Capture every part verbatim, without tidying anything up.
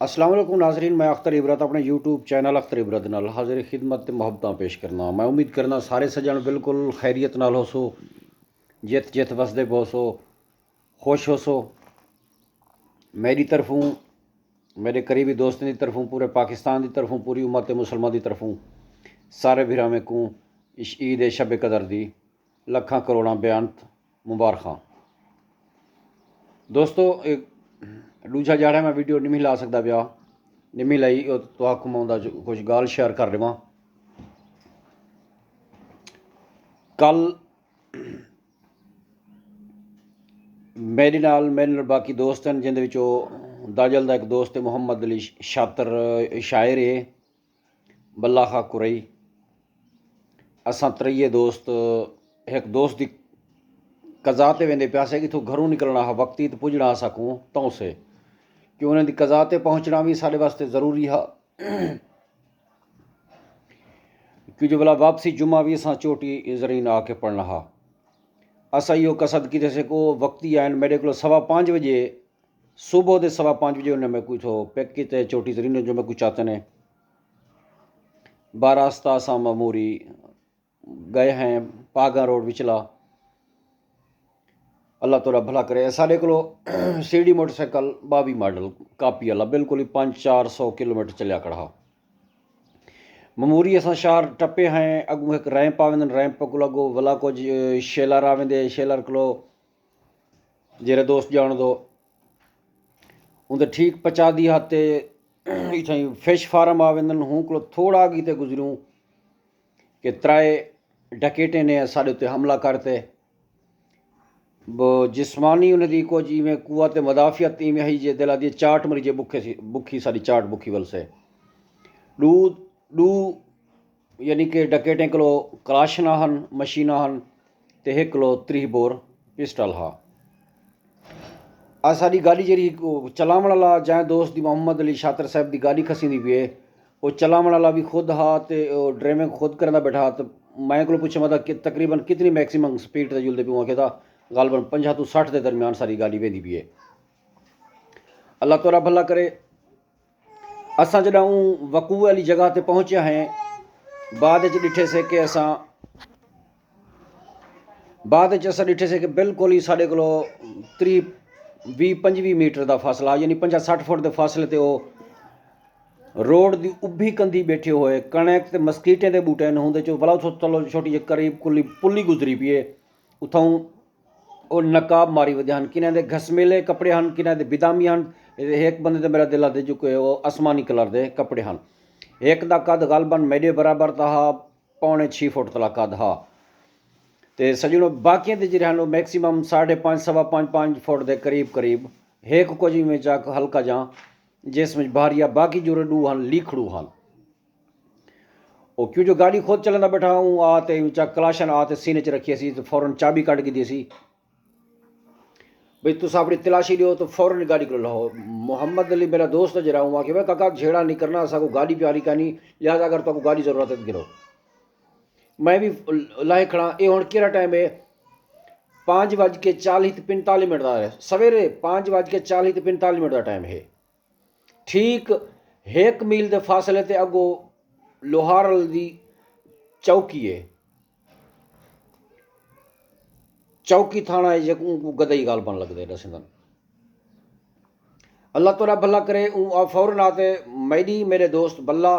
السلام علیکم ناظرین، میں اختر عبرت اپݨے یوٹیوب چینل اختر عبرت نال حاضر خدمت تے محبتاں پیش کرنا۔ میں امید کرنا سارے سڄݨ بالکل خیریت نال ہوسو، جتھ جتھ وسدے پوسو، خوش ہوسو۔ میݙی طرفوں، میݙے قریبی دوستیں دی طرفوں، پورے پاکستان دی طرفوں، پوری امت مسلمہ دی طرفوں سارے بھراویں کوں اش عید شب قدر دی لکھاں کروڑاں بیانت مبارخاں۔ دوستو، اے ݙوجھا جاڑا میں ویڈیو نمی لا سڳدا پیا، نمی لائی، او تہاکوں میں اوندا جو کجھ ڳالھ شیئر کر ݙیواں۔ کل میݙے نال، میݙے نال باقی دوست ہن، جیندے وچوں داجل دا ہک دوست ہے محمد علی شاطر، شاعر ہے، بلا خاں کرئی۔ اساں تریے دوست، ہک دوست دی قضا تے ویندے پیا سے، اتھوں گھروں نکلݨا ہا، وقتی تے پڄݨا اساکوں توں سے کہ انہاں دی قضا تے پہنچݨا وی ساݙے واسطے ضروری ہا۔ کیوں جو ولا واپسی جمعہ وی اساں چوٹی زرین آ کے پڑھݨا ہا۔ اساں ایہو قصد کیتے سے کہ او وقتی آئن، میݙے کولو سوا پنج وڄے، صبح دے سوا پنج وڄے انہیں میکوں اتھوں پک کیتے، چوٹی زرین جو میکوں چاتے نے۔ باراستہ اساں معموری ڳئے ہیں پاگاں روڈ وچلا۔ اللہ تعالیٰ بھلا کرے۔ ساݙے کولو سی ڈی موٹر سائیکل ٻاوی ماڈل کاپی والا، بالکل ہی پنج چار سو کلومیٹر چلیا کھڑا ہا۔ معموری اساں شہر ٹپے ہیں، اڳوں ہک ریمپ آ ویندن، ریمپ کولو اڳوں ولا کجھ شیلر آ ویندے، شیلر کولو جیرھے دوست ڄاݨدو، اوندے ٹھیک پچادھی ہا تے اتھائیں فش فارم آ ویندن، ہوں کولو تھوڑا اڳی تے گزریوں کہ ترائے ڈکیٹیں نے ساݙے اتے حملہ کر تے ب-، جسمانی انہیں دی کجھ ایویں قوت مدافعت ایویں ہئی جے دل آدھی چاٹ مری جے بکھے سی، بکھی ساݙی چاٹ بکھی ولسے۔ ݙو، ݙو یعنی کہ ڈکیٹیں کولو کلاشناں ہن، مشیناں ہن تے ہک کولو تریہہ بور پسٹل ہا۔ اساݙی گاݙی جیڑھی چلاوݨ والا جئیں دوست دی محمد علی شاطر صاحب دی گاݙی کھسیندی پئی ہے، او چلاوݨ والا وی خود ہا تے او ڈرائیونگ خود کریندا ٻیٹھا ہا۔ تے میں کولوں پچھیا میں تاں کہ تقریباً کتنی میکسیمم سپیڈ تے جلدے پیوں؟ آکھیا تاں غالباً پنجاہ توں سٹھ دے درمیان ساݙی گاݙی ویندی پئی ہے۔ اللہ تعالیٰ بھلا کرے۔ اساں جݙاں اوں وقوع والی جگہ تے پہنچے ہیں، بعد وچ ݙٹھے سے کہ اساں، بعد وچ اساں ݙٹھے سے کہ بالکل ہی ساݙے کولو تریہہ، ویہہ، پنجویہہ میٹر دا فاصلہ، یعنی پنجاہ سٹھ فٹ دے فاصلے تے او روڈ دی ابھی کندھی ٻیٹھے ہوئے، کݨک تے مسکیٹیں دے ٻوٹے ہن، ہوندے چوں ولا اتھوں تلو چھوٹی جئی قریب کلی پلی گزری پئی ہے، اتھوں او نقاب ماری ودے ہن، کنہاں دے گھسمیلے کپڑے ہن، کنہاں دے بدامی ہن۔ ہک بندے تے میݙا دل آہدے جو کہ او آسمانی کلر دے کپڑے ہن۔ ہک دا قد غالباً میݙے برابر تاں ہا، پونے چھی فٹ تلا قد ہا۔ تے سڄݨو، باقیاں دے جیڑھے ہن او میکسیمم ساڑھے پنج، سوا پنج، پنج فٹ دے قریب قریب۔ ہک کجھ ایویں چاک ہلکا جاں جسم وچ بھاری ہا، باقی جیڑھے ݙو ہن لیکھڑو ہن۔ او کیوں جو گاݙی خود چلیندا ٻیٹھا، اوں آ تے اوں چا کلاشن آ تے سینے چ رکھی سی تے فوراً چابی کڈھ گھدی سی۔ بھئی تساں اپݨی تلاشی ݙیو تے فوراً گاݙی کولو لہو۔ محمد علی میݙا دوست جیڑھا، اوں آکھیا، وے کاکا جھیڑا نہیں کرنا، اساکوں گاݙی پیاری کائنی، لہذا اگر تہاکوں گاݙی ضرورت ہے تے گھنو۔ میں وی لاہے کھڑا، اے ہݨ کیڑھا ٹائم ہے؟ پنج وڄ کے چالیہہ تے پنتالیہہ منٹ دا ہے، سویرے پنج وڄ کے چالیہہ تے پنتالیہہ منٹ دا ٹائم ہے۔ ٹھیک ہک میل دے فاصلے تے اڳوں لوہارل دی چوکی ہے۔ چوکی تھاݨہ ہے، جیکوں کوں گدئی غالباً لڳدے ݙسیندن۔ اللہ تعالیٰ بھلا کرے۔ اوں آ فوراً آ تے میݙی، میݙے دوست بلا،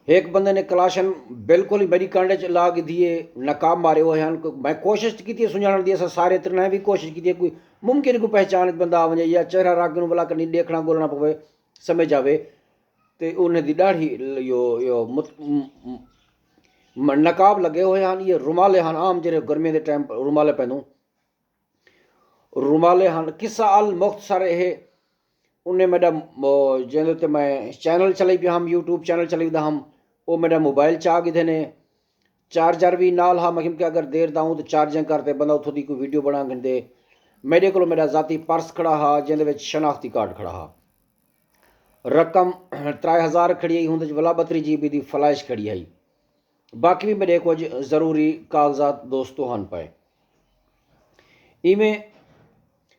ہک بندے نے کلاشن بالکل ہی میݙی کنڈ وچ لا گھدی ہے، نقاب مارے ہوئے ہن۔ میں کوشش کیتی ہے سنڄاݨݨ دی، اساں سارے تریہہ وی کوشش کیتی ہے، کوئی ممکن ہے کوئی پہچان وچ بندہ آ ونڄے یا چہرہ رکھ کے انہوں ولا کنی ݙیکھݨا ڳولݨا پوے، سمجھ آوے۔ تے انہیں دی ݙاڑھی، یو، یو، مت-، م-، م-، م-، نقاب لڳے ہوئے ہن، یہ رومالے ہن، عام جیڑھے گرمیاں دے ٹائم رومالے پیندوں۔ رومالے ہن۔ قصہ المختصر اے ہے، انہیں میݙا م-، جیندے تے میں چینل چلائی پیا ہم، یوٹیوب چینل چلائی دا ہم، او میݙا موبائل چا گھدے نے، چارجر وی نال ہا۔ میں کیوں کہ اگر دیر دا ہوں تے چارجنگ کر تے بندہ اتھوں دی کوئی ویڈیو بݨا گھندے۔ میݙے کولو میݙا ذاتی پرس کھڑا ہا، جیندے وچ شناختی کارڈ کھڑا ہا۔ رقم ترائے ہزار کھڑی ہئی، ہوندے وچ ولا ٻتری جی بی دی فلیش کھڑی ہئی۔ باقی وی میݙے کجھ ضروری کاغذات دوستو ہن پئے۔ ایویں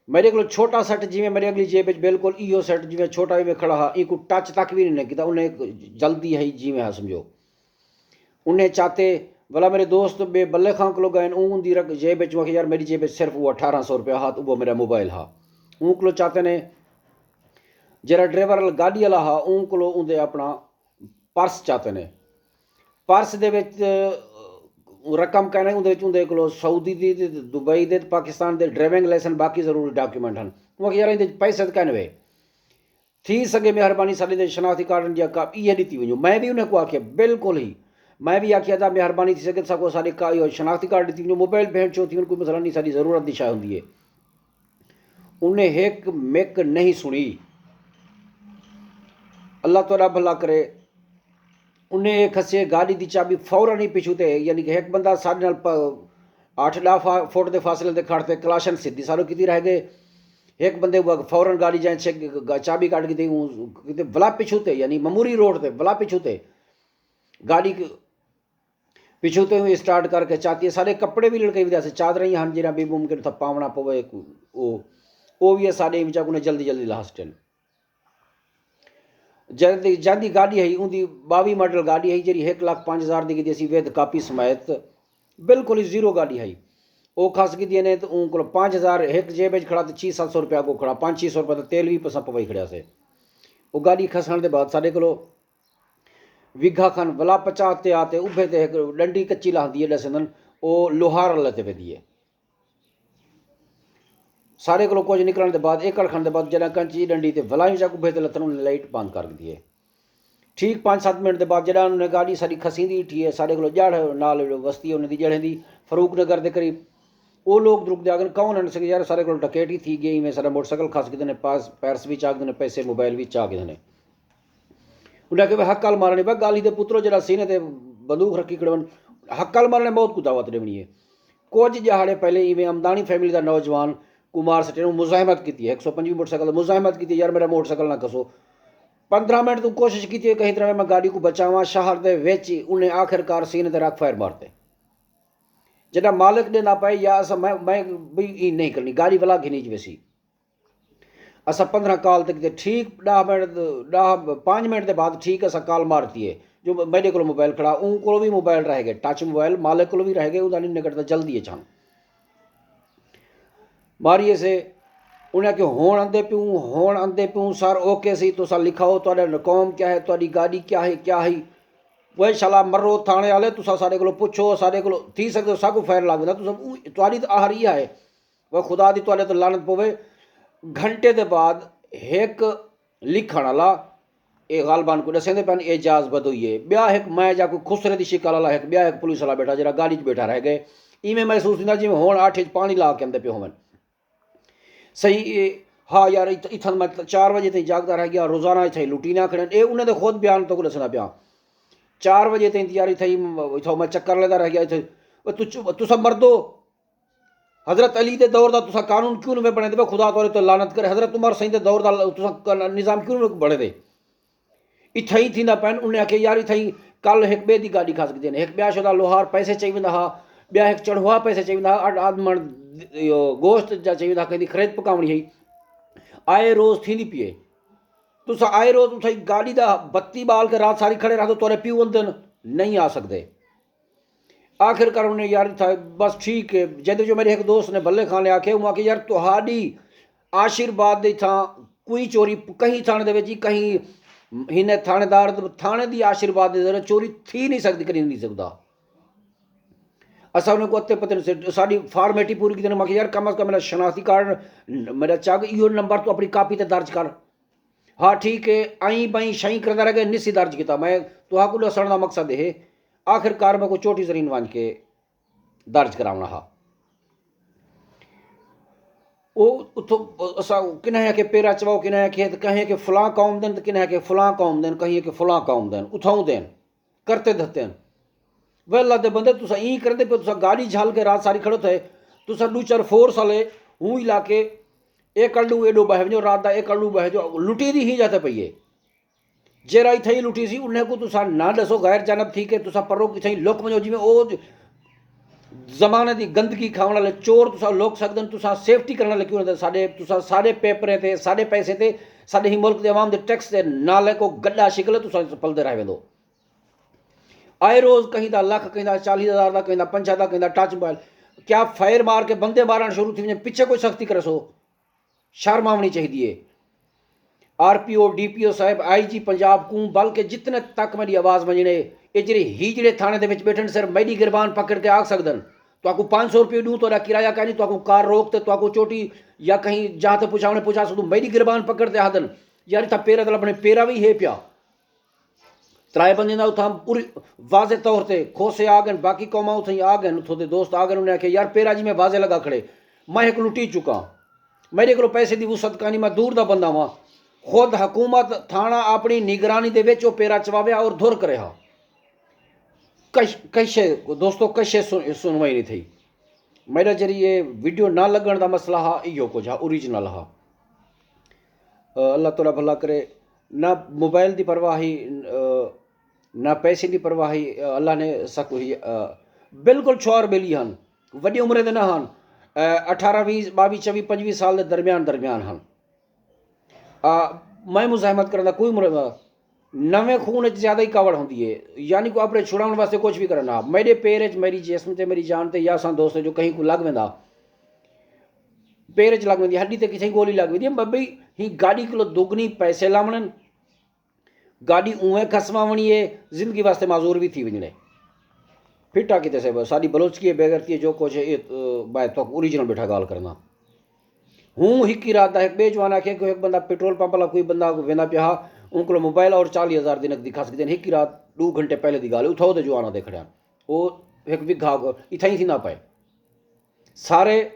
میݙے کولو چھوٹا سیٹ جیویں میݙے اڳلی جیب وچ بالکل ایہو سیٹ جیویں چھوٹا ایویں کھڑا ہا، اینکوں ٹچ تک وی نہیں کیتا۔ انہیں جلدی ہئی جیویں ہا سمجھو۔ انہیں چاتے ولا میݙے دوست ٻئے بلے خاں کولو ڳئن، اوں دی رک جیب وچ، آکھیا یار میݙی جیب وچ صرف اوہا اٹھارہ سو روپیہ ہا تے اوہا میݙا موبائل ہا۔ اوں کولو چاتے نے جیڑھا ڈرائیور گاݙی والا ہا، اوں کولو اوندے اپݨا پرس چاتے نے۔ پرس دے وچ رقم کائنی، اوندے وچ اوندے کولو سعودی دی تے دبئی دے تے پاکستان دے ڈرائیونگ لائسنس، باقی ضروری ڈاکیومنٹ ہن۔ اوں آکھیا یار ایندے وچ پیسے تے کائنی وے، تھی سڳے مہربانی ساݙے دے شناختی کارڈ جیہا کاپی ایہا ݙتی ونڄو۔ میں وی انہیں کوں آکھیا، بالکل ہی، میں وی آکھیا تاں مہربانی تھی سڳے ساکوں ساݙے کا ایہو شناختی کارڈ ݙتی ونڄو، موبائل بھیݨ چوتھی ونڄ، کوئی مسئلہ نہیں، ساݙی ضرورت دی شے ہوندی ہے۔ انہیں ہک مک نہیں سݨی۔ اللہ تہاݙا بھلا کرے۔ انہیں اے کھسے گاݙی دی چابی فوراً ہی پچھوں تے، یعنی کہ ہک بندہ ساݙے نال پ-، اٹھ ݙاہ فا-، فٹ دے فاصلے تے کھڑ تے کلاشن سدھی ساروں کیتی رہ ڳئے۔ ہک بندے کوں فوراً گاݙی جائیں چھک گ-، چابی کڈھ کیتی اوں کیتے ولا پچھوں تے، یعنی مموری روڈ تے ولا پچھوں تے گاݙی ک-، پچھوں تے اوں اسٹارٹ کر کے چاتی سارے کپڑے وی لڑکے ودے سے، چادراں ہی ہن جیڑھاں بھی ممکن تھا پاوݨا پوے کو-، او، او وی ساݙے وچا کوں جلدی جلدی لاہ سٹن۔ جیندی، جیندی گاݙی ہئی، اوندی ٻاوی ماڈل گاݙی ہئی، جیڑھی ہک لکھ پنج ہزار دی کیتی سی، ود کاپی سمیت، بالکل ہی زیرو گاݙی ہئی۔ او کھس گھدی نے تے اوں کول پنج ہزار ہک جیب وچ کھڑا تے چھی ست سو روپیہ اڳوں کھڑا، پنج چھی سو روپیہ دا تیل وی اساں پوائی کھڑیا سے۔ او گاݙی کھسݨ دے بعد ساݙے کولو وگھا کھن ولا پچا تے آ تے ابھے تے ہک ݙنڈی کچی لہندی ہے، ݙسیندن، او لوہار والے تے ویندی ہے۔ سارے کولوں کجھ نکلݨ دے بعد، ایکڑ کھن دے بعد، جݙاں کنچی ݙنڈی تے ولائیں چا ابھے تے لتھن، انہیں لائٹ بند کر ݙتی ہے۔ ٹھیک پنج ست منٹ دے بعد جݙاں انہیں گاݙی ساݙی کھسیندی ڈٹھی ہے، ساݙے کولوں ڄڑھ نال وستی ہے انہیں دی، ڄڑھیں دی، فاروق نگر دے قریب۔ او لوک درکدے آکھن، کون ہن؟ اساں آکھیا یار ساݙے کولوں ڈکیٹ ہی تھی ڳئی، ایویں ساݙا موٹر سائیکل کھس گھدے نے، پاس، پرس وی چا گھدے نے، پیسے موبائل وی چا گھدے نے۔ انہیں آکھیا، وے ہکل مارݨی، بے ڳالھی دے پترو، جیڑھا سینے تے بندوق رکھی کھڑے ہن، ہکل مارݨے موت کوں دعوت ݙیوݨی ہے۔ کجھ ڄہاڑے پہلے ایویں امدانی فیملی دا نوجوان کوں مار سٹے، اوں مزاحمت کیتی ہے، ہک سو پنجویہہ موٹر سائیکل دا مزاحمت کیتی ہے، یار میݙا موٹر سائیکل نہ کھسو۔ پندرہ منٹ توں کوشش کیتی ہے کہیں طرح میں گاݙی کوں بچاواں، شہر دے وچ ہی انہیں آخر کار سینے تے رکھ فائر مارتے۔ جݙاں مالک ݙیندا پئے یا اساں، میں، میں بھی ایں نہیں کرنی، گاݙی ولا گھنیج ویسی۔ اساں پندرہ کال تے کیتے، ٹھیک ݙاہ منٹ، ݙاہ، پنج منٹ دے بعد ٹھیک اساں کال مارتی ہے، جو میݙے کولو موبائل کھڑا، اوں کولو وی موبائل رہ ڳئے، ٹچ موبائل مالک کولو وی رہ ڳئے، اوندا نہیں نکلدا، جلدی اچ ہن۔ ماری اسے، انہیں آکھیا ہݨ آندے پیوں، ہݨ آندے پیوں، سر اوکے سی، تساں لکھاؤ تہاݙا نقوم کیا ہے، تہاݙی گاݙی کیا ہے، کیا ہے؟ وے شالا مرو تھاݨے والے، تساں ساݙے کولو پچھو، ساݙے کولو تھی سڳدے ساکوں فائر لڳ ویندا، تساں، تہاݙی تاں آخری ہے۔ وہ خدا دی تہاݙے تے لعنت پوے۔ گھنٹے دے بعد ہک لکھݨ والا، اے غالباً کوئی ݙسیندے پئن، اعجاز بدوئی ہے، ٻیا ہک میں یا کوئی خسرے دی شکل والا، ہک ٻیا ہک پولیس والا ٻیٹھا جیڑھا گاݙی اچ ٻیٹھا رہ ڳئے۔ ایویں محسوس تھیندا جیویں ہݨ اٹھ اچ پاݨی لا کے آندے پئے ہوون۔ صحیح، اے، ہا یار، ات-، اتھاں میں چار وجے تائیں جاڳدا رہ ڳیا، روزانہ اتھاں لٹی نہ کھڑن۔ اے انہیں دے خود بیان تہاکوں ݙسیندا پیاں۔ چار وجے تائیں یار اتھاں، اتھاں میں چکر لیدا رہ ڳیا اتھاں۔ او تس-، تساں مردو، حضرت علی دے دور دا تساں قانون کیوں نویں بݨیندے پئے؟ خدا تہاݙے تے لعنت کرے۔ حضرت عمر سئیں دے دور دا تساں ق-، نظام کیوں نویں بݨیندے؟ اتھائیں تھیندا پئن۔ انہیں آکھیا، یار، اتھائیں کل ہک ٻئے دی گاݙی کھس گھدی نے، ہک ٻیا شودا لوہار پیسے چاہی ویندا ہا، ٻیا ہک چڑھوا پیسے چاہی ویندا ہا، اڈ آدمݨ گوشت جا چاہی ویندا ہا، کہیں دی خرید پکاوݨی ہئی۔ آئے روز تھیندی پئی ہے۔ تساں آئے روز اتھائیں گاݙی دا بتی ٻال کے رات ساری کھڑے رہندو، تہاݙے پیو اندن نہیں آ سڳدے۔ آخر کار انہیں یار تھا، بس ٹھیک ہے۔ جیندے جو میݙے ہک دوست نے بھلے خان نے آکھے، اوں آکھے، یار، تہاݙی آشیرواد دے تھاں کوئی چوری کہیں تھاݨے دے وچ، کہیں ہنے تھاݨے دار، تھاݨے دی آشیرواد دے ذریعے چوری تھی نہیں سڳدی، کݙی نہیں تھی سڳدا۔ اساں انہیں کوں اتے پتے نہیں سے، ساݙی فارمیٹی پوری کیتی نے۔ میں آکھیا، یار، کم از کم میݙا شناختی کارڈ، میݙا چاگ، ایہو نمبر توں اپݨی کاپی تے درج کر۔ ہا ٹھیک ہے، آئیں بائیں شئیں کردا رہ ڳئے، نسی درج کیتا۔ میں تہاکوں ݙسݨ دا مقصد ہے، آخر کار میکوں چوٹی زرین ونڄ کے درج کراوݨا ہا۔ او اتھوں اساں کنہیں کہ پیرا چواؤ، کنہیں کہ، کہیں کہ فلاں قوم دن، تے کنہیں کہ فلاں قوم دن، کہیں کہ فلاں قوم دن، اتھاؤں دن، کرتے دھتے ہیں۔ وے اللہ دے بندے، تساں ایں کرندے پئے، تساں گاݙی جھل کے رات ساری کھڑو تھئے، تساں ݙو چار فورس والے ہوں علاقے، اے کلڈو ایݙو ٻہہ ونڄو، رات دا اے کلڈو ٻہہ جو، لٹی دی ہی جاتے پئی ہے۔ جیڑھا اتھائیں لٹی سی، انہیں کوں تساں نہ ݙسو، غیر جانب تھی کے تساں پرو اتھائیں لک ونڄو، جیویں او ج-، زمانے دی گندگی کھاوݨ والے چور تساں لک سڳدن، تساں سیفٹی کرݨ والے کیوں نہ ساݙے، تساں ساݙے پیپریں تے، ساݙے پیسے تے، ساݙے ہی ملک دے عوام دے ٹیکس دے نالے کو گݙا شکل ہے، تساں پلدے رہ ویندو۔ آئے روز کہیں دا لکھ، کہیں دا چالیہہ ہزار دا، کہیں دا پنجاہ دا، کہیں دا ٹچ موبائل۔ کیا فائر مار کے بندے مارݨ شروع تھی ونڄن، پچھے کوئی سختی کرے سو؟ شرم آوݨی چاہیدی ہے۔ آر پی او، ڈی پی او صاحب، آئی جی پنجاب کوں، بلکہ جتنے تک میری آواز ونجنے، اے جڑے ہی جڑے تھانے دے وچ بیٹھن، صرف میری گربان پکڑ کے آکھ سکدن، تہاکوں پانچ سو روپے ݙوں، تہاݙا کرایہ کائنی، تہاکوں کار روک تے تہاکوں چوٹی یا کہیں جاہ تے پہنچاوݨے پہنچا سکدوں۔ میری گربان پکڑ تے آہدن، یار اتھاں پیرا تے لبھنے پیرا وی ہے پیا۔ ترائے بندے دا اتھاں پوری واضح طور تے کھوسے آ گئن، باقی قوماں اتھاں ہی آ گئن، اتھوں دے دوست آ گئن، انہیں آکھیا، یار پیرا جی میں واضح لگا کھڑے، میں ہک لٹی چکا، میرے کولو پیسے دی وسعت کائنی، میں دور دا بندہ واں۔ خود حکومت تھاݨا اپݨی نگرانی دے وچ او پیرا چواویا اور دھر کرے ہا۔ کش کشے دوستو، کشے سن- سنوائی نہیں تھئی۔ میرا جری یہ ویڈیو نہ لگن دا مسئلہ ہا، ایہو کچھ ہا، اوریجنل ہا۔ اللہ تعالیٰ بھلا کرے۔ نہ موبائل دی پرواہ ہی، نہ پیسے دی پرواہ ہی۔ اللہ نے سکو ہی، بالکل چھوار بیلی ہن، وڈی عمرے دے نہ ہن۔ اٹھارہ ویہہ، باویہہ، چویہہ، پنجویہہ سال دے درمیان درمیان ہن۔ میں مزاحمت کرن دا کوئی مرض نہ۔ نویں خون اچ زیادہ ہی کاوڑ ہوندی ہے، یعنی کو اپنے چھڑاون واسطے کچھ بھی کرن ہا۔ میرے پیر اچ، میری جسم تے، میری جان تے، یا ساں دوست جو کہیں کو لگ ویندا، پیر اچ لگ ویندی، ہڈی تے کتھے گولی لگ ویندی ہے، ببی ہی گاڑی کلو دگنی پیسے لاونن، گاڑی اوویں کھسواونی ہے، زندگی واسطے معذور بھی تھی ونجنے۔ پھٹا کیتے سے ساڈی بلوچکی ہے، بے غیرتی ہے، جو کچھ ہے، اے، اے، میں تو اوریجنل بیٹھا گال کرنا۔ ہوں ہکی رات دا ہک ٻئے جوان آکھیا کہ ہک بندہ پٹرول پمپ والا کوئی بندہ ویندا پیا ہا، اوں کولو موبائل اور چالیہہ ہزار دی نقدی کھس گھدین۔ ہکی رات ݙو گھنٹے پہلے دی ڳالھ ہے، اتھاؤ دے جوان آندے کھڑے ہن۔ او ہک وگھا کو اتھاں ہی تھیندا پئے۔ سارے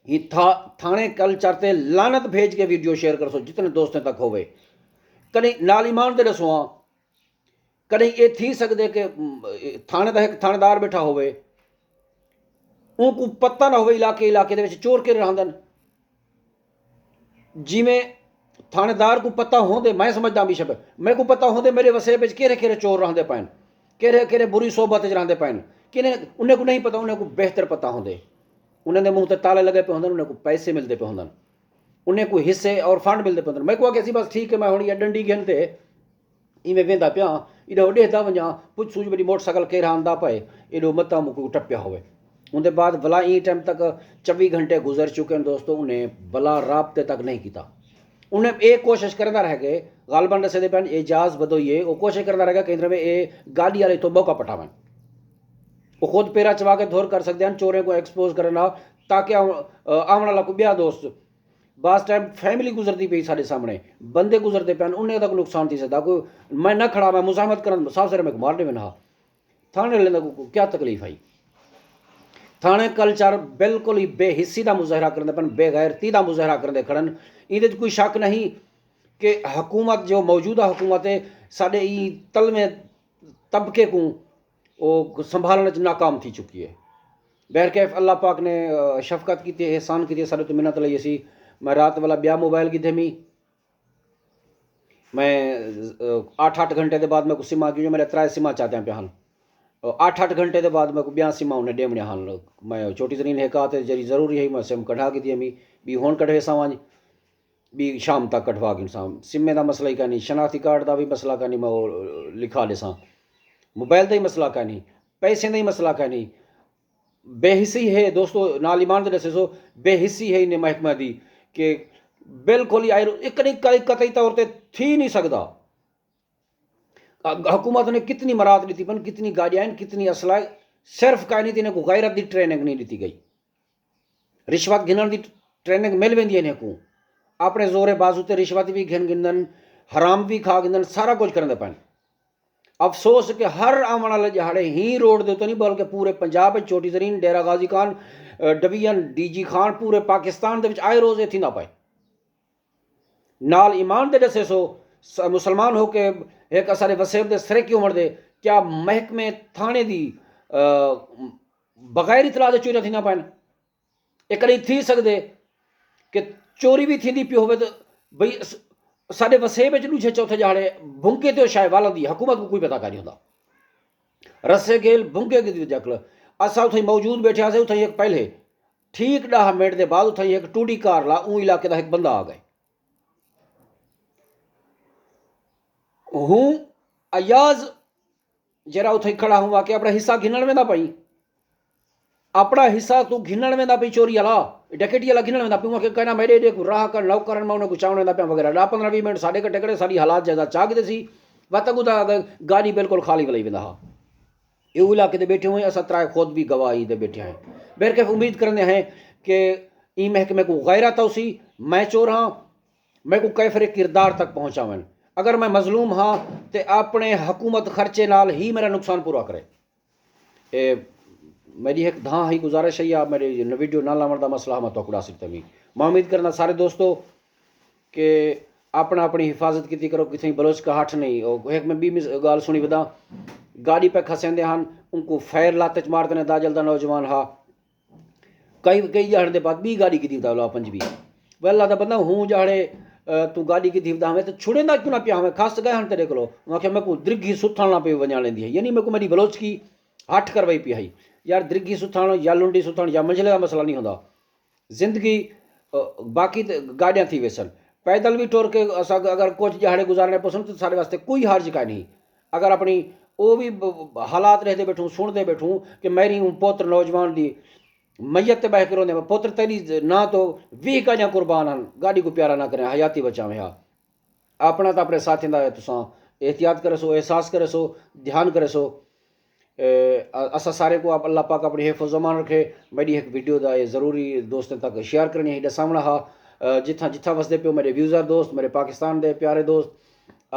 ہی تھا-، تھاݨے کلچر تے لعنت بھیج کے ویڈیو شیئر کرسو جتنے دوستیں تک ہووے۔ کݙی نال ایمان دے ݙسو ہاں، کݙہیں اے تھی سڳدے کہ، م، اے تھاݨے دا ہک تھاݨیدار ٻیٹھا ہووے، اونکوں پتہ نہ ہووے علاقے علاقے دے وچ چور کیڑھے رہندن۔ جیویں تھاݨیدار کوں پتہ ہوندے، میں سمجھداں بی شب، میکوں پتہ ہوندے میݙے وسیب وچ کیڑھے کیڑھے چور رہندے پئن، کیڑھے کیڑھے بری صحبت وچ رہندے پئن، کنے انہیں کوں نہیں پتہ، انہیں کوں بہتر پتہ ہوندے۔ انہیں دے منہ تے تالے لڳے پئے ہوندن، انہیں کوں پیسے ملدے پئے ہوندن، انہیں کوں حصے اور فنڈ ملدے پئے ہوندن۔ میکوں آکھیا سی بس ٹھیک ہے، میں ہݨ ایہ ڈنڈی گھن تے ایویں ویندا پیاں، ایݙو ݙیہدا ونڄاں، پچھسوں جو میݙی موٹر سائیکل کیرھا آندا پئے، ایݙو متاں مکوں ٹپیا ہووے۔ اوندے بعد ولا ایں ٹائم تک چوی گھنٹے گزر چکے ہن دوستو، انہیں ولا رابطے تک نہیں کیتا۔ انہیں اے کوشش کریندا رہ ڳئے، غالباً ݙسیندے پئن اعجاز بدوئی ہے، او کوشش کریندا رہ ڳئے کہ اندر میں اے گاݙی والے اتھوں موقع پٹاون۔ او خود پیرا چوا کے دھر کر سڳدے ہن، چوریں کوں ایکسپوز کرݨ نال، تاکہ آوݨ، آوݨ والا کوئی ٻیا دوست بعض ٹائم فیملی گزردی پئی ساݙے سامݨے، بندے گزردے پئن، انہیں دا کوئی نقصان تھی سڳدا۔ کوئی میں نہ کھڑا، میں مزاحمت کرن، صاف سر میکوں مار ݙیون ہا۔ تھاݨے والے دا کوئی کیا تکلیف ہئی؟ تھاݨے کلچر بالکل ہی بے حسی دا مظاہرہ کریندے پئن، بے غیرتی دا مظاہرہ کریندے کھڑن۔ ایندے وچ کوئی شک نہیں کہ حکومت، جو موجودہ حکومت ہے، ساݙے ایں تلویں طبقے کوں او سنبھالݨ وچ ناکام تھی چکی ہے۔ بہرکیف اللہ پاک نے، آ، شفقت کیتی، احسان کیتے، ساݙے توں منت لئی اسی۔ میں رات والا ٻیا موبائل گھدے می۔ میں، آ، اٹھ اٹھ گھنٹے دے بعد میکوں سماں، کیوں جو میݙے ترائے سماں چاہدیاں پیاں ہن۔ آ، اٹھ اٹھ گھنٹے دے بعد میکوں ٻیاں سماں انہیں ݙیوݨیاں ہن۔ میں چھوٹی ترین ہک آ تے جیڑھی ضروری ہئی، میں سم کڈھا گھدی ہے می، ٻی ہݨ کڈھویساں ونڄ، ٻی شام تک کڈھوا گھنساں۔ سمیں دا مسئلہ ہی کائنی، شناختی کارڈ دا وی مسئلہ کائنی، میں او لکھا ݙیساں۔ موبائل دا ہی مسئلہ کائنی، پیسیں دا ہی مسئلہ کائنی۔ بے حسی ہے دوستو، نال ایمان دے ݙسیسو، بے حسی ہے انہیں محکمہ دی کہ بالکل ہی آئر-، اک نہیں، کئی قطعی طور تے تھی نہیں سڳدا۔ ا-، حکومت نے کتنی مراد ݙتی پن، کتنی گاڑیاں ہن، کتنی اسلحہ ہے، صرف کائنی تے انہیں کوں غیرت دی ٹریننگ نہیں ݙتی ڳئی۔ رشوت گھنݨ دی ٹریننگ مل ویندی ہے انہیں کوں۔ اپݨے زور بازو تے رشوت وی گھن گھندن، حرام وی کھا گھندن، سارا کچھ کریندے پئن۔ افسوس کہ ہر آوݨ والے ݙیہاڑے ہی روڈ دے اتوں نہیں بلکہ پورے پنجاب وچ چھوٹی زرین، ڈیرہ غازی خان، آ، ڈویژن، ڈی جی خان، پورے پاکستان دے وچ آئے روز اے تھیندا پئے۔ نال ایمان دے ݙسیسو، س-، مسلمان ہو کے ہک اساݙے وسیب دے سرائیکی ہووݨ دے کیا محکمے تھاݨے دی، آ، بغیر اطلاع دے چوریاں تھیندیاں پئن؟ اے کݙیں تھی سڳدے کہ چوری وی تھیندی پئی ہووے تے بھئی اس-، ساݙے وسیب وچ ݙوجھے چوتھے ݙیہاڑے بھنگے تے او شے ول آندی، حکومت کوں کوئی پتہ کائنی ہوندا۔ رسے گھیل بھنگے دی جکل، اساں اتھائیں موجود بیٹھے ہاسے، اتھائیں ہک پہلے ٹھیک ݙاہ منٹ دے بعد اتھائیں ہک ٹوڈی کار لا اوں علاقے دا ہک بندہ آ ڳئے۔ ہوں ایاز جیرا اتھائیں کھڑا ہوں آ کے اپݨا حصہ گھنݨ ویندا پئی، اپݨا حصہ توں گھنݨ ویندا پئی، چوری والا، ڈکیٹی والا گھنݨ ویندا پئی۔ اوں آکھیا کائنا، میݙے ایݙے کوں راہ کر، نوکر ہن، میں انہاں کوں چاوݨ ویندا پیاں وغیرہ۔ ݙاہ پندرہ ویہہ منٹ ساݙے کٹے کھڑے، ساݙی حالات جائیداد چا گھدے سی، وت اڳوں تاں گاݙی بالکل خالی ولائی ویندا ہا۔ ایہو علاقے تے بیٹھے ہوئے اساں ترائے خود بھی گواہی دے بیٹھے ہیں۔ بہرکیف امید کرندے ہیں کہ ایں محکمے کوں غیرت ہوسی، میں چور ہاں، میکوں کیفر کردار تک پہنچاون۔ اگر میں مظلوم ہاں تے اپݨے حکومت خرچے نال ہی میݙا نقصان پورا کرے۔ اے میݙی ہک دھاں ہئی گزارش ہے، یا میݙی ویڈیو نہ لاوݨ دا مسئلہ ہا، میں تہاکوں ݙس ݙتا وی۔ میں امید کرنا سارے دوستو کہ اپݨا اپݨی حفاظت کیتی کرو، کتھائیں بلوچ کا ہٹھ نہیں۔ او ہک میں ٻی مس-، ڳالھ سݨی وداں، گاݙی پئے کھسیندے ہن، اونکوں فائر لات اچ مار ݙتے، داجل دا نوجوان ہا، کئی کئی ڄاہڑ دے بعد ٻی گاݙی گھدی ودا ولا پنجوی۔ وے اللہ دا بندہ، ہوں ڄاہڑے، اے، توں گاݙی گھدی ودا ہویں تے چھڑیندا کیوں نہ پیا ہویں؟ کھس ڳئے ہن تیݙے کولو۔ اوں آکھیا میکوں درگھی ستھݨ نہ پئی ونڄݨ ݙیندی ہئی، یعنی میکوں میݙی بلوچکی ہٹھ کروائی پئی ہئی۔ یار، درگھی ستھݨ یا لنڈی ستھݨ یا منجھلے دا مسئلہ نہیں ہوندا۔ زندگی، اے، باقی تے گاݙیاں تھی ویسن، پیدل وی ٹر کے اساں اگر کجھ ڄاہڑے گزارݨے پوسن تے ساݙے واسطے کوئی حرج کائنی۔ اگر اپݨی او وی ب-، ب-، حالات ݙیہدے بیٹھوں، سݨدے بیٹھوں کہ میݙی اوں پتر نوجوان دی میت تے ٻہہ کے روندے، پتر تیݙی ناں توں ویہہ گاݙیاں قربان ہن، گاݙی کوں پیارا نہ کریں، حیاتی بچاویں ہا۔ اپݨا تاں اپݨے ساتھیں دا تساں احتیاط کریسو، احساس کریسو، دھیان کریسو۔ اے، ا-، اساں سارے کوں آپ اللہ پاک اپݨی حفظ و امان رکھے۔ میݙی ہک ویڈیو دا اے ضروری دوستیں تک شیئر کرݨی ہئی، ݙساوݨا ہا۔ اے، جتھاں جتھاں وسدے پیو میݙے ویوزر دوست، میݙے پاکستان دے پیارے دوست،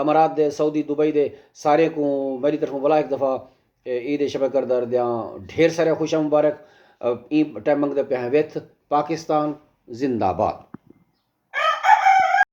امارات دے، سعودی، دبئی دے، سارے کوں میݙی طرفوں ولا ہک دفعہ، اے، عید شب قدر دیاں ڈھیر سارے خوشیاں مبارک۔ اے، ایں ٹائم منگدے پئے ہیں وتھ پاکستان زندہ باد۔